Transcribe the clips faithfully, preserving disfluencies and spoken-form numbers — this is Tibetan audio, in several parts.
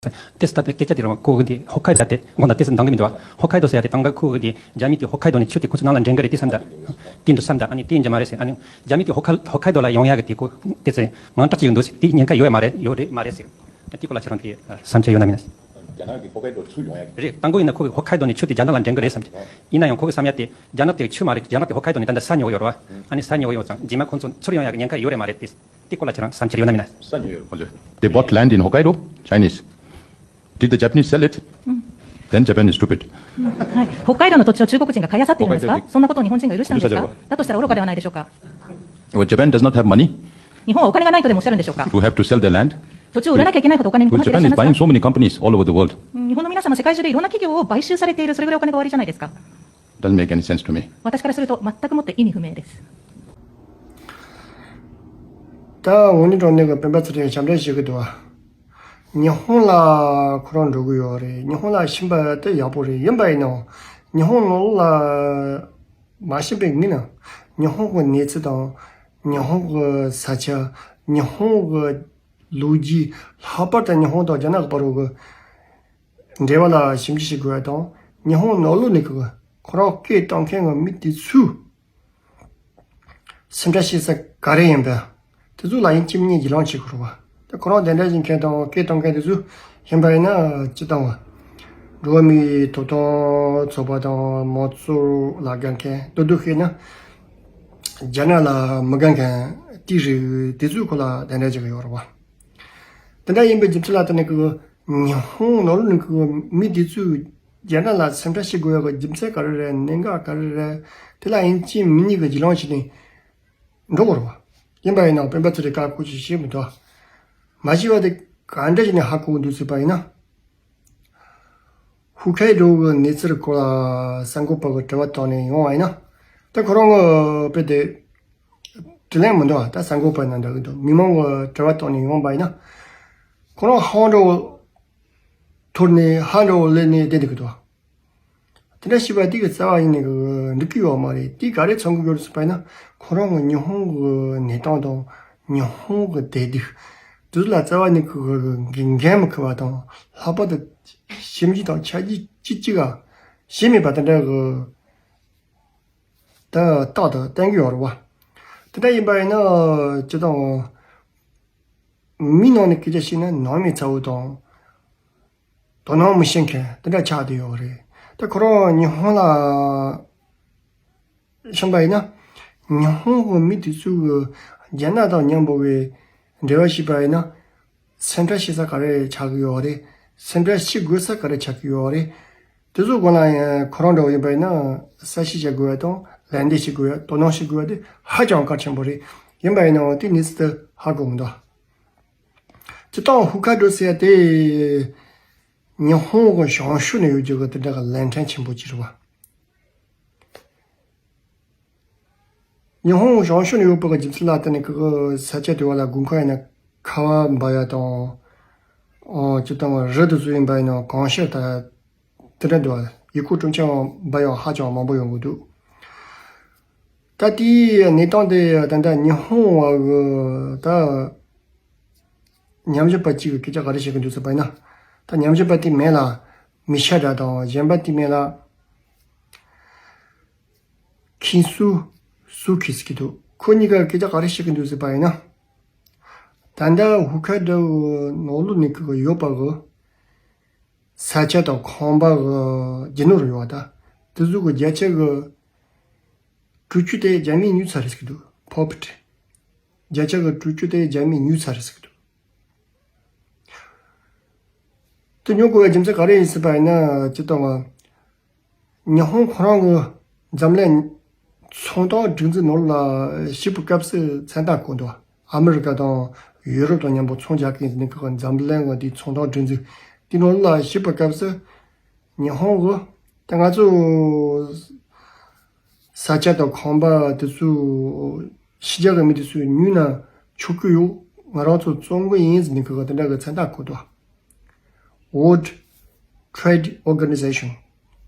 ཏེས་ད་ལྟ་སྐད་ཆ་དེ་རང་ཁོ་གི་འདི་ཧོ་ཁའི་ཟེར་ཏེ་དགོངས་དག་ཏེས་འདང་གི་མི་འདུག་བ། ཧོ་ཁའི་དོ་ཟེར་ཡ་དེ་དང་ག་ཁོ་གི་འདི་རྒྱ་མི་དེ་ཧོ་ཁའི་དོ་ནས་ཆུ་དེ་ཁོ་ཚོ་ནང་ལ་འདྲེན་གི་རེད་ཏེ་བསམ་ད། དེ་འདྲ་བསམ་ད་ཨ་ནི་དེ་ཡིན་གྱི་མ་རེད་ཟེར། ཨ་ནི་རྒྱ་མི་དེ་ཧོ་ཁ་ཧོ་ཁའི་དོ་ལ་ཡོང་ཡ་གི་དེ་ཁོ་ཏེས་ངང་སྐྲག་ཅིག་འདུག་ཟེར། དེ་ཉེན་ཁ་ཡོད་ཡ་མ་རེད། ཡོད་རེད་མ་རེད་ཟེར། དེ་སྐོར་ལ་ཁྱེད་རང་གི་བསམ་འཆར་ཡོད་ན་མིན་ན། རྒྱ་ནག་གི་ཧོ་ཁའི་དོ་ཆུ་ཡོང་ཡ་གི་རེད། དང་པོ་ཡིན་ན་ཁོ་གི་ཧོ་ཁའི་དོ་ནས་ཆུ་དེ་རྒྱ་ནག་ལ་འདྲེན་གི་རེད་བསམ་གྱི། ཡིན་ན་ཡང་ཁོ་གི་བསམ་ཡ་དེ་རྒྱ་ནག་དེ་ཆུ་མ་རེད། རྒྱ་ནག་དེ་ཧོ་ཁའི་དོ་ནས་ད་ལྟ་ས་ཉོ་གི་ཡོད་རེད་བ། ཨ་ནི་ས་ཉོ་གི་ཡོད་ཙང་རྗེས་མ་ཁོ་ཚོ་ཚུར་ཡོང་ཡ་གི་ཉེན་ཁ་ཡོད་རེད་མ་རེད་དེ། དེ་སྐོར་ལ་ཁྱེད་རང་བསམ་འཆར་ཡོད་ན་མིན་ན། They bought land in Hokkaido, Chinese. Did the Japanese sell it? Then Japan is stupid. はい、北海道の土地を中国人が買い漁っているんですか？北海道でそんなことを日本人が許したんですか？許されるわ。だとしたら愚かではないでしょうか。 Well, Japan does not have money 日本はお金がないとでもおっしゃるんでしょうか？ to have to sell their land. 土地を売らなきゃいけないほどお金に困っていらっしゃいますか？ Buying so many companies all over the world. うん、日本の皆様、世界中でいろんな企業を買収されている、それぐらいお金がおありじゃないですか。 Doesn't make any sense to me. 私からすると全くもって意味不明です。 ད་འོ་ནི་གྲོང་ནས་གི་སྤེན་པ་ཚེ་རིང་ཞབས་འདྲེན་བྱེད་ཀྱི་འདུག་བ། ཉི་ཧོང་ལ་ཁོ་རང་འགྲོ་གི་ཡོད་རེད། ཉི་ཧོང་ལ་ཕྱིན་པ་དེ་ཡག་པོ་རེད། ཡིན་པ་ཡིན་ནའང་ཉི་ཧོང་ནང་ལ་མ་ཕྱིན་པའི་སྔོན་ན་ཉི་ཧོང་གི་གནས་ཚུལ་དང་ཉི་ཧོང་གི་ས་ཆ། ཉི་ཧོང་གི་ལོ་རྒྱུས། ལྷག་པར་དུ་ཉི་ཧོང་དང་རྒྱ་ནག་གི་བར་གྱི་འབྲེལ་བ་ལ་ཞིབ་འཇུག་བྱེད་དགོས་པ་དང་། ཉི་ཧོང་ནང་ལོགས་ནས་ཀྱི་ཁོ་རང་སྐད་གཏོང་མཁན་གྱི་མི་དེ་ཚོས་སེམས་ཁྲལ་བྱེད་ས་ག་རེ་ཡིན་པ་དེ་ཚོ་ལ་ཡིན་གཅིག་མིན་གཉིས་རྒྱུས་ལོན་བྱེད་དགོས་རེད་བ། ད་ཁོ་རང་དེ་འདྲ་ཡིན་མཁན་དང་སྐད་གཏོང་མཁན་དེ་ཚོ་ཡིན་པ་ཡིན་ན་སྤྱིར་བཏང་བ་འགྲོ་བ་མིའི་ཐོབ་ཐང་ཚོགས་པ་དང་མང་གཙོ་ལ་དགའ་མཁན། མདོར་བསྡུས་བཤད་ན་རྒྱ་ནག་ལ་མི་དགའ་མཁན་དེ་རིགས་དེ་ཚོའི་སྐོར་ལ་དེ་འདྲ་བྱེད་ཀྱི་ཡོད་རེད་བ། དེ་འདྲ་ཡིན་པའི་རྒྱུ་མཚན་ལ་བརྟེན་ནས་ཀྱི་ཉི་ཧོང་ནང་ལོགས་ནས་ཀྱི་མི་དེ་ཚོས་རྒྱ་ནག་ལ་སེམས་ཁྲལ་བྱེད་དགོས་ཡག་གི་རྒྱུ་མཚན་ག་རེ་རེད། གནད་འགག་ག་རེ་རེད། དེ་ལ་ཡིན་གཅིག་མིན་གཉིས་ཀྱི་རྒྱུས་ལོན་བྱས་ནས་འགྲོ་དགོས་རེད་བ། ཡིན་པ་ཡིན་ནའང་སྤེན་པ་ཚེ་རིང་བཀའ་བཀོད་ཅིག་བྱེད་མི་འདུག་མ་ཤེས་པ་དེ་ག་འདྲ་བྱས་ནས་ཧ་གོ་གི་འདུག་ཟེར་བ་ཡིན་ན། ཧུ་ཁའི་རོ་གི་གནས་ཚུལ་སྐོར་ལ་གསར་འགོད་པ་གི་དྲི་བ་བཏང་ནས་ཡོང་བ་ཡིན་ན། ད་ཁོ་རང་གི་དཔེ་དེ་དྲི་ལན་མི་འདུག་ད་གསར་འགོད་པ་ནང་འདྲ་གི་འདུག་མི་མང་གི་དྲི་བ་བཏང་ནས་ཡོང་བ་ཡིན་ན། ཁོ་རང་ཧང་འདྲ་བོ་འཐོར་ནས་ཧ་འདྲ་བོ་ལེན་ནས་བསྡད་འདུག་གི་འདུག་དེ་འདྲ་བྱས་པ་དེ་གི་རྩ་བ་ཡིན་ནས་གི་འགྲིག་གི་ཡོད་མ་རེད། དེ་ག་རེ་མཚོན་གི་ཡོད་ཟེར་བ་ཡིན་ན། ཁོ་རང་གི་ཉི་ཧོང་གི་གནས་སྟངས་དང་ཉི་ཧོང་གི་བདེ་སྡུག་དེ་ཚོ་ལ་རྩ་བ་ནས་གི་འགན་འཁུར་མི་ཁུར་བ་དང་། ལྷག་པར་དུ་ཞིབ་འཇུག་དང་ཆ་རྒྱུས་ཅི་གཅིག་ག་བྱས་མེད་པ་དེ་འདྲ་གི་ད་རྟག་ཏུ་བསྟན་གི་ཡོད་རེད་བ། དེ་འདྲ་ཡིན་པ་ཡིན་ན་སྤྱིར་བཏང་མི་ནང་ནས་སྐད་ཆ་བཤད་ན་ནང་མི་ཚ་བོ་དང་། དོ་སྣང་མི་བྱེད་མཁན་དེ་འདྲ་ཆགས་བསྡད་ཡོད་རེད། ད་ཁོ་རང་ཉི་ཧོང་ལ་ཕྱིན་པ་ཡིན་ན། ཉི་ཧོང་གི་མི་དེ་ཚོས་རྒྱ་ནག་དང་མཉམ་པོ་བའི་འབྲེལ་བ་བྱས་པ་ཡིན་ན། སེམས་ཁྲལ་བྱེད་ས་ག་རེ་ཆགས་ཀྱི་ཡོད་རེད། སེམས་ཁྲལ་བྱེད་དགོས་ས་ག་རེ་ཆགས་ཀྱི་ཡོད་རེད། དེ་ཚོ་སྒང་ལ་ཡང་ཁོ་རང་འདྲ་བོ་ཡིན་པ་ཡིན་ན་གསལ་བཤད་བྱེད་དགོས་ཡ་དང་ལན་འདེབས་བྱེད་དགོས་ཡ། དོ་སྣང་བྱེད་དགོས་ཡ་དེ་ཧ་ཅང་གལ་ཆེན་པོ་རེད། ཡིན་པ་ཡིན་ནའང་དེ་གནས་ཚུལ་དེ་ཧ་གོ་མི་འདུག་སྤྱིར་བཏང་ཧུ་ཁ་ཌོ་ཟེར་ཡ་དེ་ཉི་ཧོང་གི་བྱང་ཕྱོགས་ནས་ཡོད་རྒྱུ་གི་དེ་འདྲ་གི་ལན་ཕྲན་ཆེན་པོ་ཅིག་རེད་བ། ཉི་ཧོང་བྱང་ཕྱོགས་ནས་ཡོད་པ་གི་རྒྱུ་མཚན་ལ་བརྟེན་ནས་ཁོ་གི་ས་ཆ་དེ་བ་ལ་དགུན་ཁ་ཡིན་ན་ཁ་བ་འབབ་ཡ་དང་། ཨོ་སྤྱིར་བཏང་རི་དེ་ཚོ་ཡིན་པ་ཡིན་ན་གངས་ཤེལ་དང་དེ་འདྲ་འདུག་བ། ཡུལ་སྐོར་སྤྲོ་འཆམ་འབབ་ཡ་ཧ་ཅང་མང་པོ་ཡོང་གི་འདུག་ད་དེའི་གནས་སྟངས་དེ་ད་ལྟ་ཉི་ཧོང་བ་གི་ད་ཉམས་ཞིབ་པ་གཅིག་གིས་སྐད་ཆ་ག་རེ་བཤད་ཀྱི་འདུག་ཟེར་བ་ཡིན་ན། ད་ཉམས་ཞིབ་པ་དེའི་མིང་ལ་མི་ཤ་དྲ་དང་། གཞན་པ་དེའི་མིང་ལ་ཁིན་སུ་སུ་ཁི་ཟེར་གྱི་འདུག་ཁོ་གཉིས་ཀ་སྐད་ཆ་ག་རེ་བཤད་ཀྱི་འདུག་ཟེར་བ་ཡིན་ན། ད་ལྟ་ཧུ་ཁ་ཌོ་ནང་ལོགས་ནས་ཀྱི་ཡོད་པ་གི་ས་ཆ་དང་ཁང་པ་གི་རྒྱུ་ནོར་ཡོད་པ། ད་དེ་ཚོ་གི་བརྒྱ་ཆ་གི་དྲུག་ཅུ་དེ་རྒྱ་མིས་ཉོས་ཚར་རེད་ཟེར་གྱི་འདུག property བརྒྱ་ཆ་གི་དྲུག་ཅུ་དེ་རྒྱ་མིས་ཉོས་ཚར་རེད་ཟེར་གྱི་འདུག་དེ་ཉོ་དགོས་པའི་རྒྱུ་མཚན་ག་རེ་ཡིན་ཟེར་བ་ཡིན་ན། སྤྱིར་བཏང་ང་ཉི་ཧོང་ཁོ་རང་གི་འཛམ་གླིང་ཚོང་དང་སྒྲིག་འཛུགས་ནང་ལ་ཞུགས་པའི་སྐབས་སུ་མཚན་རྟགས་བཀོད་འདུག་ཨ་མི་རི་ཀ་དང་ཡུ་རོབ་དང་མཉམ་པོ་ཚོང་རྒྱག་གི་ཡིན་ཟེར་ནས། ཁོ་གི་འཛམ་གླིང་གི་དེའི་ཚོང་དང་སྒྲིག་འཛུགས་དེའི་ནང་ལ་ཞུགས་པའི་སྐབས་སུ་ཉི་ཧོང་གི་ད་ང་ཚོ་ས་ཆ་དང་ཁང་པ་དེ་ཚོ་ཕྱི་རྒྱལ་གྱི་མི་དེ་ཚོས་ཉོས་ན་ཆོག་གི་ཡོད། ང་རང་ཚོ་བཙོང་གི་ཡིན་ཟེར་ནས་ཁོ་གི་དེ་འདྲ་གི་མཚན་རྟགས་བཀོད་འདུག World Trade Organization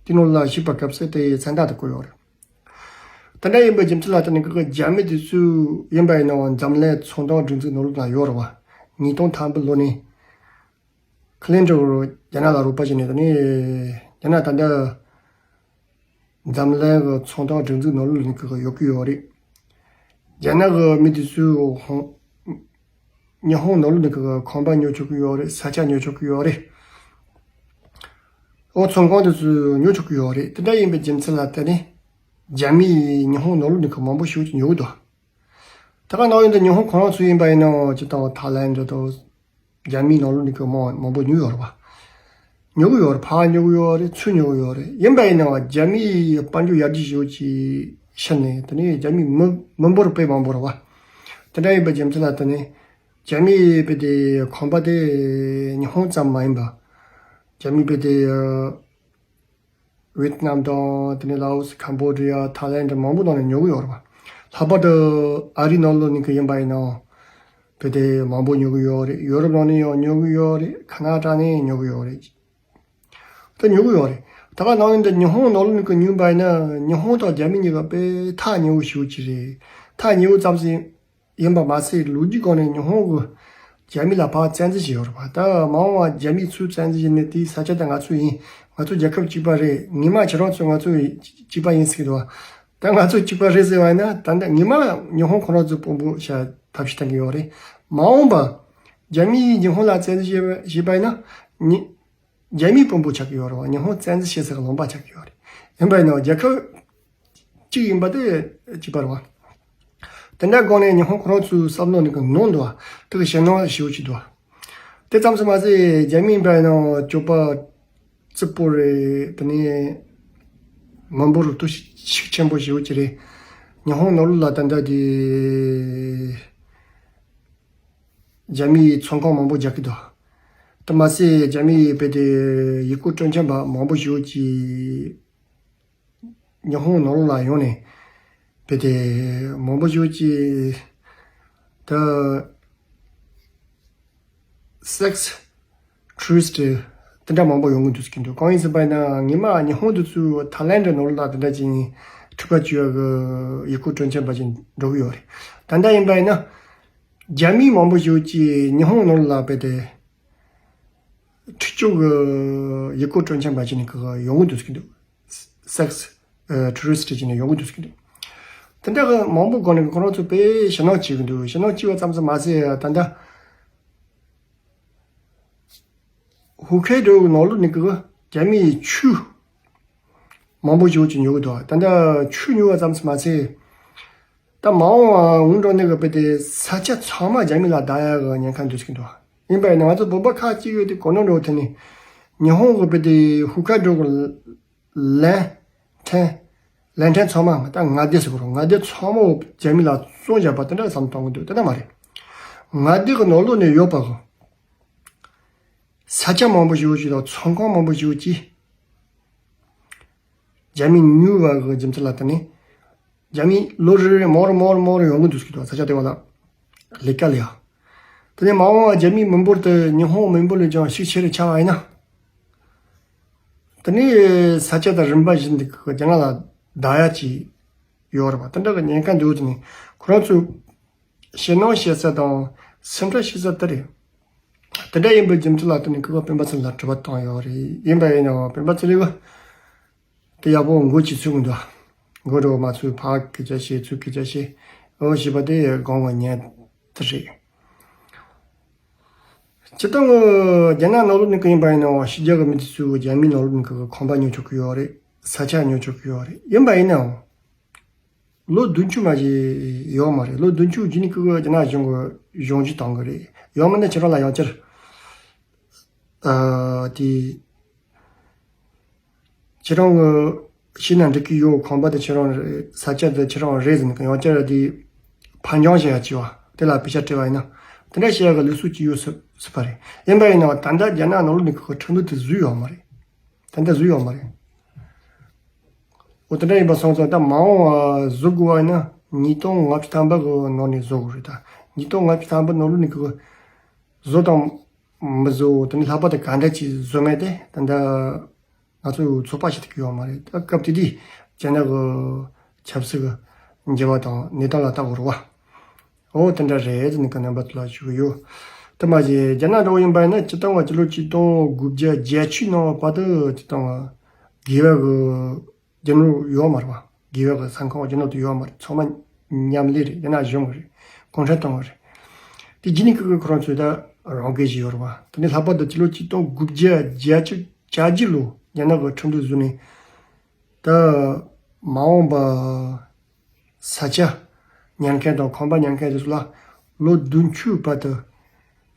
དེ་ནང་ལ་ཞུགས་པའི་སྐབས་སུ་དེའི་མཚན་རྟགས་དེ་བཀོད་ཡོད་རེད། དེ་འདྲ་ཡིན་པའི་རྒྱུ་མཚན་ལ་བརྟེན་ནས་ཁོ་གི་རྒྱ་མི་དེ་ཚོས་ཡིན་པ་ཡིན་ནའང་འཛམ་གླིང་ཚོང་དང་སྒྲིག་འཛུགས་ནང་ལོགས་ན་ཡོད་རེད་བ། ཉིས་སྟོང་ཐམ་པའི་ལོ་ནས་ ཁི་ལིན་ཊོན་རྒྱ་ནག་ལ་རོགས་པ་བྱས་ནས། ད་ནི་རྒྱ་ནག་ད་ལྟ་འཛམ་གླིང་གི་ཚོང་དང་སྒྲིག་འཛུགས་ནང་ལོགས་ནས་ཀྱི་ཡོད་ཀྱི་ཡོད་རེད། རྒྱ་ནག་གི་མི་དེ་ཚོས་ཧོང་ཉི་ཧོང་ནང་ལོགས་ནས་ཀྱི་ཁང་པ་ཉོ་ཆོག་གི་ཡོད་རེད། ས་ཆ་ཉོ་ཆོག་གི་ཡོད་རེད། ཨོ་ཚོང་ཁང་དེ་ཚོ་ཉོ་ཆོག་གི་ཡོད་རེད། དེ་འདྲ་ཡིན་པའི་རྒྱུ་མཚན་ལ་བརྟེན་ནས་རྒྱ་མིས་ཉི་ཧོང་ནང་ལོགས་ནས་ཀྱི་མང་པོ་ཞིག་ཅིག་ཉོ་གི་འདུག་ད་ག་ནང་བཞིན་དུ་ཉི་ཧོང་ཁོ་རང་ཚོ་ཡིན་པ་ཡིན་ནའང་ཅི་ལྟ་བུ་ཐའི་ལེན་ཌི་དང་རྒྱ་མིའི་ནང་ལོགས་ནས་ཀྱི་མང་མང་པོ་ཉོས་ཡོད་རེད་པ། ཉོ་གི་ཡོད་རེད། ཕར་ཉོ་གི་ཡོད་རེད། ཚུར་ཉོ་གི་ཡོད་རེད། ཡིན་པ་ཡིན་ནའང་རྒྱ་མིའི་དཔལ་འབྱོར་ཡར་རྒྱས་ཞེ་པོ་ཅིག་ཕྱིན་ནས། དེ་ནས་རྒྱ་མིའི་མི་མི་འབོར་དཔེ་མང་པོ་རེད་པ། དེ་འདྲ་ཡིན་པའི་རྒྱུ་མཚན་ལ་བརྟེན་ནས་རྒྱ་མིའི་དཔེ་དེ་ཁང་པ་དེ་ཉི་ཧོང་ཙམ་མ་ཡིན་པ། རྒྱ་མིའི་དཔེ་དེ་ཝེ་ཏི་ནམ་དང་། དེ་ནས་ལའོ་སི། ཁམ་བོ་ཌི་ཡ། ཐའི་ལེན་ཌི། མང་པོ་ནང་ནས་ཉོ་གི་ཡོད་རེད་པ། ལྷག་པར་དུ་ཨ་རིའི་ནང་ལོགས་ནས་ཀྱི་ཡིན་པ་ཡིན་ནའང་དཔེ་དེ་མང་པོ་ཉོ་གི་ཡོད་རེད། ཡོ་རོབ་ནང་ནས་ཡང་ཉོ་གི་ཡོད་རེད། ཁ་ན་ཌ་ནས་ཉོ་གི་ཡོད་རེད། དེ་ཉོ་གི་ཡོད་རེད། ད་ག་ནང་བཞིན་དུ་ཉི་ཧོང་ནང་ལོགས་ནས་ཀྱི་ཉོས་པ་ཡིན་ན་ཉི་ཧོང་དང་རྒྱ་མི་གཉིས་ཀ་དཔེ་ཐག་ཉེ་བོ་ཞེ་པོ་ཅིག་རེད། ཐག་ཉེ་བོ་ཙམ་ཞིག་ཡིན་པ་མ་ཟད། ལོ་རྒྱུས་སྒང་ནས་ཉི་ཧོང་གིས་རྒྱ་མི་ལ་ཕར་བཙན་འཛུལ་བྱས་ཡོད་རེད་པ། ད་མ་འོངས་པ་རྒྱ་མིས་ཚུར་བཙན་འཛུལ་བྱས་ནས་དེའི་ས་ཆ་དེ་ང་ཚོའི་ཡིན། ང་ཚོ་རྒྱལ་ཁབ་གཅིག་པ་རེད། སྔོན་མ་ཁྱེད་རང་ཚོ་ང་ཚོ་གཅིག་པ་ཡིན་ཟེར་གྱི་འདུག་པ། ད་ང་ཚོ་གཅིག་པ་རེད་ཟེར་བ་ཡིན་ན། ད་ལྟ་སྔོན་མ་ཉི་ཧོང་ཁོ་རང་ཚོ་དཔོན་པོ་བྱས་ཐབས་ཤེས་གཏང་གི་ཡོད་རེད། མ་འོངས་པ་རྒྱ་མིས་ཉི་ཧོང་ལ་བཙན་འཛུལ་བྱས་པ་བྱས་པ་ཡིན་ན། ཉི་རྒྱ་མིའི་དཔོན་པོ་ཆགས་ཀྱི་ཡོད་རེད་པ། ཉི་ཧོང་བཙན་འཛུལ་བྱེད་ས་གི་ལུང་པ་ཆགས་ཀྱི་ཡོད་རེད། ཡིན་པ་ཡིན་ནའང་རྒྱལ་ཁབ་གཅིག་ཡིན་པ་དེ་གཅིག་པ་རེད་པ། དེ་འདྲ་སྒང་ནས་ཉི་ཧོང་ཁོ་རང་ཚོའི་བསམ་བློ་ནང་གི་ནོར་འདུག་པ། དེ་གི་ཞེད་སྣང་ཞེ་པོ་ཅིག་འདུག་པ། དེ་ཙམ་ཞིག་མ་ཟད་རྒྱ་མི་ཡིན་པ་ཡིན་ནའང་སྤྱོད་པ་རྩུབ་པོ་རེད། དེ་ནས་མི་འབོར་དུ་ཤུགས་ཆེན་པོ་ཞེ་པོ་ཅིག་རེད། ཉི་ཧོང་ནང་ལོགས་ལ་ད་ལྟ་དེ་རྒྱ་མིའི་ཚོང་ཁང་མང་པོ་རྒྱག་གི་འདུག་དེ་མ་ཟད་རྒྱ་མིའི་དཔེ་དེ་ཡུལ་སྐོར་སྤྲོ་འཆམ་པ་མང་པོ་ཞེ་པོ་ཅིག་ཉི་ཧོང་ནང་ལོགས་ལ་ཡོང་ནས་དཔེ་དེ་མང་པོ་ཞེ་པོ་ཅིག་ད་སེག་སི་ཊུ་རི་སི་ཊི་དེ་འདྲ་མང་པོ་ཡོང་གི་འདུག་ཟེར་གྱི་འདུག་གང་ཡིན་ཟེར་བ་ཡིན་ན་སྔོན་མ་ཉི་ཧོང་དེ་ཚོས་ཐའི་ལེན་ཌི་ནང་ལོགས་ལ་དེ་འདྲ་ཅིག་འཁྲུག་པ་བྱེད་ཡག་གི་ཡུལ་སྐོར་སྤྲོ་འཆམ་པ་ཅིག་འགྲོ་གི་ཡོད་རེད། ད་ལྟ་ཡིན་པ་ཡིན་ན། རྒྱ་མི་མང་པོ་ཞིག་གིས་ཉི་ཧོང་ནང་ལ་དཔེ་དེ་འཁྲིག་སྤྱོད་ཀྱི་ཡུལ་སྐོར་སྤྲོ་འཆམ་པ་བྱས་ནས་ཀྱི་ཡོང་གི་འདུག་ཟེར་གྱི་འདུག་སེག་སི་ཊུ་རི་སི་ཊི་བྱས་ནས་ཡོང་གི་འདུག་ཟེར་གྱི་འདུག་དེ་འདྲ་གི་མང་པོ་སྒང་ནས་ཁོ་རང་ཚོ་དཔེ་ཞེད་སྣང་བྱེད་ཀྱི་འདུག་ཞེད་སྣང་བྱེད་པ་ཙམ་ཞིག་མ་ཟད། ད་ལྟ་ཧོ་ཁའེ་ཌོ་གི་ནང་ལོགས་ནས་ཀྱི་རྒྱ་མིའི་ཆུ་མང་པོ་ཞིག་ཅིག་ཉོ་གི་འདུག་ད་ལྟ་ཆུ་ཉོ་བ་ཙམ་ཞིག་མ་ཟད། ད་མ་འོངས་པ་སྔོན་འགྲོ་ནས་ཀྱི་དཔེ་དེ་ས་ཆ་ཚང་མ་རྒྱ་མི་ལ་བདག་ཡག་གི་ཉེན་ཁ་འདུག་ཟེར་གྱི་འདུག་ཡིན་པ་ཡིན་ན་ང་ཚོ་བོད་པ་ཁག་ཅིག་ཡོད་དེ་གོ་ནོར་འགྲོ་ཐེ་ནས་ཉི་ཧོང་གི་དཔེ་དེ་ཧུ་ཁ་འགྲོ་གི་ལན་ཐན་ལན་ཐན་ཚང་མ་ད་མངའ་སྡེ་ཟེར་གོ་རོགས། མངའ་སྡེ་ཚང་མ་རྒྱ་མི་ལ་བཙོང་བཞག་པ་དེ་འདྲ་བསམ་བཏང་གི་འདུག་དེ་འདྲ་མ་རེད། མངའ་སྡེ་གི་ནང་ལོགས་ནས་ཡོད་པ་གི་ས་ཆ་མང་པོ་ཞིག་ཅིག་དང་ཚོང་ཁང་མང་པོ་ཞིག་ཅིག་རྒྱ་མིས་ཉོས་པ་གི་རྒྱུ་མཚན་ལ་བརྟེན་ནས་རྒྱ་མི་ལོ་རེ་རེ་མང་རུ་མང་རུ་མང་རུ་ཡོང་གི་འདུག་ཟེར་གྱི་འདུག་ས་ཆ་དེ་བ་ལ་ལས་ཀ་ལས་ཡ། དེ་ནས་མ་འོངས་པ་རྒྱ་མིའི་མི་འབོར་དེ་ཉི་ཧོང་མི་འབོར་ལས་ཀྱང་ཤུགས་ཆེ་རུ་ཆགས་པ་ཡིན་ན། དེ་ནས་ས་ཆ་དང་རིམ་པ་བཞིན་དུ་རྒྱ་ནག་ལ་བདག་ཡག་ཅིག་ཡོད་རེད་པ། དེ་འདྲ་གི་ཉེན་ཁ་འདུག་དེ་ནས་ཁོ་རང་ཚོས་ཞེད་སྣང་བྱེད་ས་དང་སེམས་ཁྲལ་བྱེད་ས་དེ་རེད། དེ་འདྲ་ཡིན་པའི་རྒྱུ་མཚན་ལ་བརྟེན་ནས་ཁོ་གིས་སྤེན་པ་ཚེ་རིང་ལ་དྲི་བ་བཏང་ཡོད་རེད། ཡིན་པ་ཡིན་ནའང་སྤེན་པ་ཚེ་རིང་གིས་དེ་ཡག་པོ་མགོ་ཅིག་ཚོས་མི་འདུག་མགོ་རུ་མ་ཚོས་ཕར་སྐད་ཆ་བཤད་ཚུར་སྐད་ཆ་བཤད། འོ་ཞེས་པ་དེ་དགོངས་པ་ཉན་དེ་རེད། སྤྱིར་བཏང་གི་རྒྱ་ནག་ནང་ལོགས་ནས་ཀྱི་ཡིན་པ་ཡིན་ནའང་ཕྱི་རྒྱལ་གི་མི་དེ་ཚོས་རྒྱ་མིའི་ནང་ལོགས་ནས་ཀྱི་ཁང་པ་ཉོ་ཆོག་གི་ཡོད་རེད། ས་ཆ་ཉོ་ཆོག་གི་ཡོད་རེད། ཡིན་པ་ཡིན་ནའང་ལོ་བདུན་ཅུ་མ་ཞིག་ཡོད་མ་རེད། ལོ་བདུན་ཅུ་རྗེས་ནས་ཀྱི་རྒྱ་ནག་གཞུང་གི་གཞུང་བཞེས་བཏང་གི་རེད། ཡང་མིན་ན་ཁྱེད་རང་ལ་ཡང་བསྐྱར་ཨ་དེ་ཁྱེད་རང་གི་ཤེས་ན་འགྲིག་གི་ཡོད། ཁང་པ་དེ་ཁྱེད་རང་རེད། ས་ཆ་དེ་ཁྱེད་རང་རེད་ཟེར་ནས་ཡང་བསྐྱར་དེ་ཕར་འགྱངས་བྱེད་ཡ་བྱས་པ་དེ་ལ་པེ་ཤག་སྤྲད་པ་ཡིན་ན་དེ་འདྲ་བྱེད་ཡ་གི་ལུགས་སྲོལ་ཅིག་ཡོད་སྲིད་སྲིད་པ་རེད། ཡིན་པ་ཡིན་ནའང་ད་ལྟ་རྒྱ་ནག་ནང་ལོགས་ནས་ཁོ་ཁྲིམས་ལུགས་དེ་བཟོས་ཡོད་མ་རེད། ད་ལྟ་བཟོས་ཡོད་མ་རེད། འོ་དེ་འདྲ་ཡིན་པ་སོང་ཙང་ད་མ་འོངས་པ་བཟོ་དགོས་པ་ཡིན་ན་ཉིས་སྟོང་ལྔ་བཅུ་ཐམ་པ་གི་ནང་ནས་བཟོ་དགོས་རེད། ད་ཉིས་སྟོང་ལྔ་བཅུ་ཐམ་པ་ནང་ལོགས་ནས་ཁོ་བཟོ་དང་མི་བཟོ། དེ་ནས་ལྷག་པར་དུ་ག་འདྲ་ཅིག་བཟོ་མིན་དེ་ད་ལྟ་ང་ཚོས་ཚོད་དཔག་བྱེད་ཐུབ་ཀྱི་ཡོད་མ་རེད། ད་སྐབས་དེ་དུས་རྒྱ་ནག་གི་ཆབ་སྲིད་ཀྱི་འགྱུར་བ་དང་གནས་སྟངས་ལ་ལྟ་དགོས་རེད་པ། འོ་དེ་འདྲ་རེད་ཟེར་ནས་ཀྱི་རྣམ་པ་ཚོ་ལ་ཞུ་གི་ཡོད། དེ་མ་ཟད་རྒྱ་ནག་འདྲ་བོ་ཡིན་པ་ཡིན་ན་སྤྱིར་བཏང་བ་སྤྱི་ལོ་ཆིག་སྟོང་དགུ་བརྒྱ་བརྒྱད་ཅུ་ནང་བར་དུ་སྤྱིར་བཏང་བ་རྒྱལ་བ་གི་རྒྱུ་ནོར་ཡོད་མ་རེད་པ། རྒྱལ་བ་གི་ས་ཁང་རྒྱུ་ནོར་དེ་ཡོད་མ་རེད། ཚང་མ་མཉམ་ལས་རེད། རྒྱ་ནག་གཞུང་གི་རེད། གུང་ཁྲན་ཏང་གི་རེད། དེ་རྗེས་ནས་ཁོ་ཁོ་རང་ཚོས་ད་རང་འགན་ཞིག་ཡོད་རེད་པ། དེ་ནས་ལྷག་པར་དུ་སྤྱི་ལོ་ཆིག་སྟོང་དགུ་བརྒྱ་བརྒྱད་ཅུ་གྱ་བརྒྱད་ལོ་རྒྱ་ནག་གི་ཁྲིམས་ལུགས་བཟོས་ནས། ད་མ་འོངས་པ་ས་ཆ་ཉར་མཁན་དང་ཁང་པ་ཉར་མཁན་དེ་ཚོ་ལ་ལོ་བདུན་ཅུ་བར་དུ་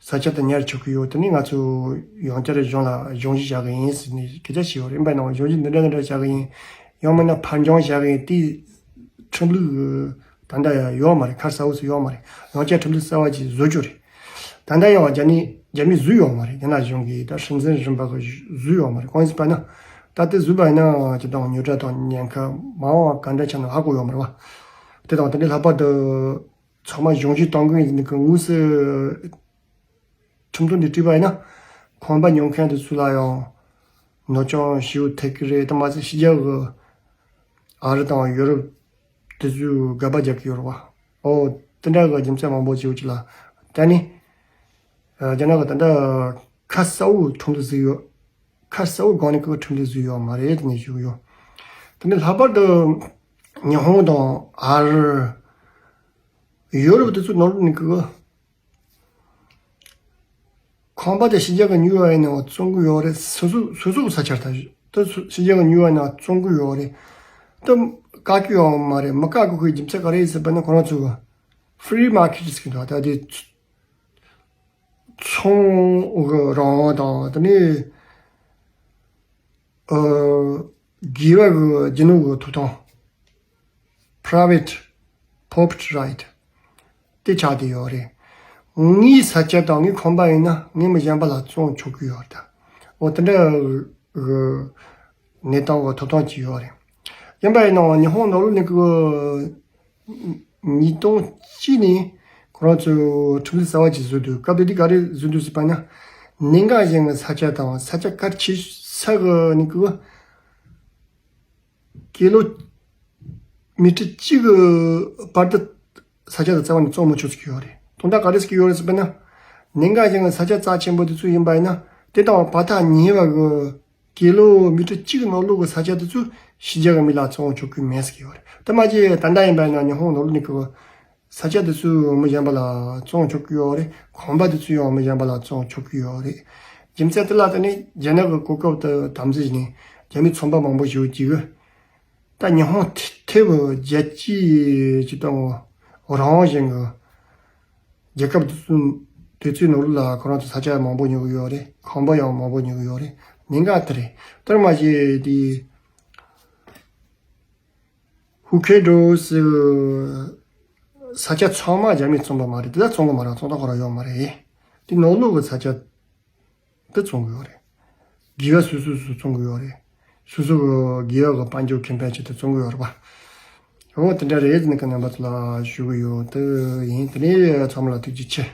ས་ཆ་དེ་ཉར་ཆོག་གི་ཡོད། དེ་ནས་ང་ཚོ་ཡང་བསྐྱར་གཞུང་ལ་གཞུང་བཞེས་བྱ་གི་ཡིན་ཟེར་ནས་སྐད་ཆ་བཤད་ཡོད་རེད། ཡིན་པ་ཡིན་ནའང་གཞུང་བཞེས་འདི་འདྲ་འདི་འདྲ་བྱ་གི་ཡིན། ཡང་མིན་ན་ཕར་འགྱངས་བྱ་གི་ཡིན། དེའི་ཁྲིམས་ལུགས་ད་ལྟ་ཡང་ཡོད་མ་རེད། ཁ་གསལ་པོ་ཞིག་ཡོད་མ་རེད། ཡང་བསྐྱར་ཁྲིམས་ལུགས་གསར་པ་ཅིག་བཟོ་རྒྱུ་རེད། ད་ལྟ་ཡང་རྒྱ་ནི་རྒྱ་མིས་བཟོས་ཡོད་མ་རེད། རྒྱ་ནག་གཞུང་གིས་ད་སྲིད་འཛིན་རིམ་པ་གིས་བཟོས་ཡོད་མ་རེད། གང་ཡིན་ཟེར་བ་ན། ད་ལྟ་བཟོས་པ་ཡིན་ན་སྤྱིར་བཏང་ཉོ་སྒྲ་དང་ཉེན་ཁ་མ་འོངས་པ་ག་འདྲ་ཆགས་ན་ཧ་གོ་ཡོད་མ་རེད་པ། དེ་དང་དེ་འདྲའི་ལྷག་པར་དུ་ཚང་མ་གཞུང་བཞེས་གཏོང་གི་ཡིན་ཟེར་ནས་ཀྱི་དངོས་སུ་ཁྲིམས་ཐོག་ནས་བྲིས་པ་ཡིན་ན། ཁང་པ་ཉོ་མཁན་དེ་ཚོ་ལ་ཡང་གནོད་སྐྱོན་ཞེ་པོ་ཐེབས་ཀྱི་རེད། དེ་མ་ཟད་ཕྱི་རྒྱལ་གི་ཨ་རི་དང་ཡོ་རོབ་དེ་ཚོས་དགག་པ་རྒྱག་གི་ཡོད་རེད་པ། ཨོ། དེ་འདྲ་གི་རྒྱུ་མཚན་མང་པོ་ཞིག་ཡོད་ཀྱི་ལ། ད་ནི་རྒྱ་ནག་གི་ད་ལྟ་ཁ་གསལ་པོ་ཁྲིམས་ལུགས་བཟོས་ཡོད། ཁ་གསལ་པོ་སྒང་ནས་ཁོ་ཁྲིམས་ལུགས་བཟོས་ཡོད་མ་རེད་དེ་ནས་ཞུ་གི་ཡོད། དེ་ནས་ལྷག་པར་དུ་ཉི་ཧོང་དང་ཨ་རི། ཡོ་རོབ་དེ་ཚོའི་ནང་ལོགས་ནས་ཀྱི་ཁང་པ་དེ་ཕྱི་རྒྱལ་གྱི་ཉོས་པ་ཡིན་ནའང་བཙོང་གི་ཡོད་རེད། སོ་སོ་སོ་སོ་གི་ས་ཆར་ད་དེ་ཕྱི་རྒྱལ་གྱི་ཉོས་པ་ཡིན་ནའང་བཙོང་གི་ཡོད་རེད། དེ་བཀག་གི་ཡོད་མ་རེད། མི་བཀག་གི་ཁོའི་རྒྱུ་མཚན་ག་རེ་ཡིན་ཟེར་བ་ན་ཁོ་རང་ཚོ་གི་ཧྥི་རི་མར་ཀེཊ་ཟེར་གྱི་འདུག་ད་དེ་ཚོང་གི་རང་དབང་དང་དེ་ནས་ཨ་དགེ་བ་གི་རྒྱུ་ནོར་གི་ཐོབ་ཐང་། Private property right དེ་ཆགས་བསྡད་ཡོད་རེད། ངའི་ས་ཆ་དང་ངའི་ཁང་པ་ཡིན་ན་ངས་མི་གཞན་པ་ལ་བཙོང་ཆོག་གི་ཡོད་རེད། འོ་དེ་འདྲ་གི་གནས་སྟངས་གི་ཐོབ་ཐང་ཅིག་ཡོད་རེད། ཡིན་པ་ཡིན་ནའང་ཉི་ཧོང་ནང་ལོགས་ནས་གི་ཉིས་སྟོང་གཅིག་ནས་ཁོ་རང་ཚོས་ཁྲིམས་ལུགས་གསར་པ་ཅིག་བཟོས་འདུག་སྐབས་དེ་དུས་ག་རེ་བཟོས་འདུག་ཟེར་བ་ན། གནད་འགག་ཅན་གྱི་ས་ཆ་དང་ས་ཆ་གལ་ཆེ་ས་གི་ནི་གི་ཀི་ལོ་མི་ཊར་གཅིག་གི་བར་དུ་ས་ཆ་དང་རྩ་བ་ནས་བཙོང་མི་ཆོག་ཟེར་གྱི་ཡོད་རེད། དོན་དག་ག་རེ་ཟེར་གྱི་ཡོད་རེད་ཟེར་བ་ན། གནད་འགག་ཅན་གྱི་ས་ཆ་རྩ་ཆེན་པོ་དེ་ཚོ་ཡིན་པ་ཡིན་ན་དེ་དང་བར་ཐག་ཉེ་བ་གི་ཀི་ལོ་མི་ཊར་གཅིག་ནང་ལོགས་ཀྱི་ས་ཆ་དེ་ཚོ་ཕྱི་རྒྱལ་གྱི་མི་ལ་བཙོང་ཆོག་གི་མེད་ཟེར་གྱི་ཡོད་རེད། དེ་མ་གཞི་ད་ལྟ་ཡིན་པ་ཡིན་ན་ཉི་ཧོང་ནང་ལོགས་ནས་ཀྱི་ས་ཆ་དེ་ཚོ་མི་གཞན་པ་ལ་བཙོང་ཆོག་གི་ཡོད་རེད། ཁང་པ་དེ་ཚོ་ཡང་མི་གཞན་པ་ལ་བཙོང་ཆོག་གི་ཡོད་རེད། རྒྱུ་མཚན་དེ་ལ་བརྟེན་ནས་རྒྱ་ནག་གི་གོ་སྐབས་དེ་དམ་འཛིན་བྱས་ནས་རྒྱ་མི་ཚོང་པ་མང་པོ་ཞིག་གིས་ད་ཉི་ཧོང་ཐེ་བོ་རྒྱལ་སྤྱིའི་ཅིག་དང་རང་དབང་ཅན་གྱི་རྒྱལ་ཁབ་དེ་ཚོ་དེ་ཚོའི་ནང་ལོགས་ལ་ཁོ་རང་ཚོ་ས་ཆ་མང་པོ་ཉོ་གི་ཡོད་རེད། ཁང་པ་ཡང་མང་པོ་ཉོ་གི་ཡོད་རེད། གནད་འགག་དེ་རེད། དེར་མ་ཟད་དེ་ཧུ་ཁེ་ཌོ་ཟེར་ས་ཆ་ཚང་མ་རྒྱ་མིས་བཙོང་པ་མ་རེད། དེ་ལ་བཙོང་གི་མ་རེད། བཙོང་སྟངས་ཁོ་རང་ཡོད་མ་རེད། དེ་ནང་ལོགས་ཀྱི་ས་ཆ་དེ་བཙོང་གི་ཡོད་རེད། དགེ་བ་སོ་སོ་སོ་བཙོང་གི་ཡོད་རེད། སོ་སོ་གི་དགེ་བ་གི་དཔལ་འབྱོར་ཁེ་ཕན་ཆེད་དུ་བཙོང་གི་ཡོད་རེད་པ། འོ་དེ་འདྲ་རེད་ཟེར་ནས་ཀྱི་རྣམ་པ་ཚོ་ལ་ཞུ་གི་ཡོད། དེ་ཡིན། དེ་ནས་ཚང་མ་ལ་ཐུགས་རྗེ་ཆེ།